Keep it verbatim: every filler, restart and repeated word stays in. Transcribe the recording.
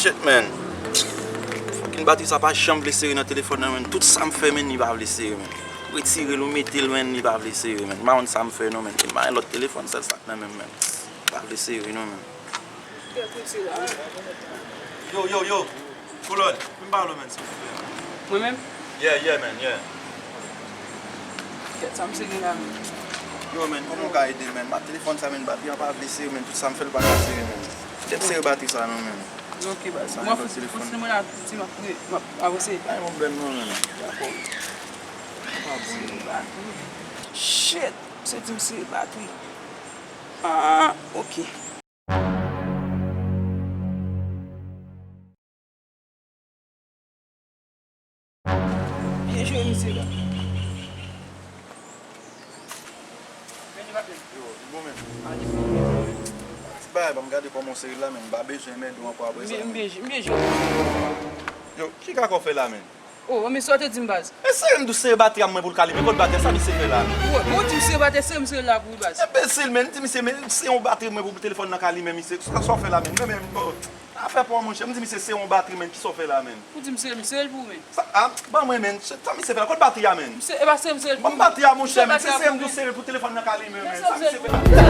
Shit, man. Fucking batri sa pa janm vle sere nan telefòn nan, man. Tout sa m fè, man, li pa vle sere, man. Retire l ou mete l, man, li pa vle sere, man. M pa konn sa m fè non, man. M pa gen lòt telefòn, sèl sa k nan men m, man. Li pa vle sere non, man. Yo, yo, yo. Kolòn, vin pale w, man, silvouplè. Mwen menm? Yeah, yeah, man, yeah. Kèt, sa misye gen la menm? Yo, man, kòman w ka ede m, man? Ma telefòn sa, man, batri an pa vle sere, man. Tout sa m fè l pa ka sere, man. Kèt, sere batri sa non, man. Ok, baz. Mwen fous, fous li mwen la, ti m ap, m ap avanse. Pa gen pwoblèm non, man. Dakò. Sere batri. Shit, misye di m sere batri. Ah, ok. Byen jwe, mesye la. Yo, li bon menm. Ti bagay, ban m gade kòman w sere l la, men m pa bezwen mèt ou ankò apre sa, men. M byen jwe, m byen jwe. Yo, ki kaka w fè la, men? Oh, men sa w te di m, baz. E sere m dous, sere batri a mwen pou l ka limen. Kot batri a, sa misye fè la, men? Bon, bon, di m sere batri, sere m sere la pou wi, baz. Enbesil, men, m di misye, men, sere yon batri mwen pou telefòn nan ka limen, misye. Sa, sa w fè la, men? Men, men, bon. Afè pa w, monchè. M di misye sere yon batri, men. Kisa w fè la, men? Ou di m sere, m sere l pou ou, men. Sa, a, ban mwen, men. Sa misye fè la? Kot batri a, men? M sere, e pa sere, m sere l pou ou. Ban m batri a, monchè, men. Se sere m dous sere pou telefòn nan ka limen, men. Sa misye fè la?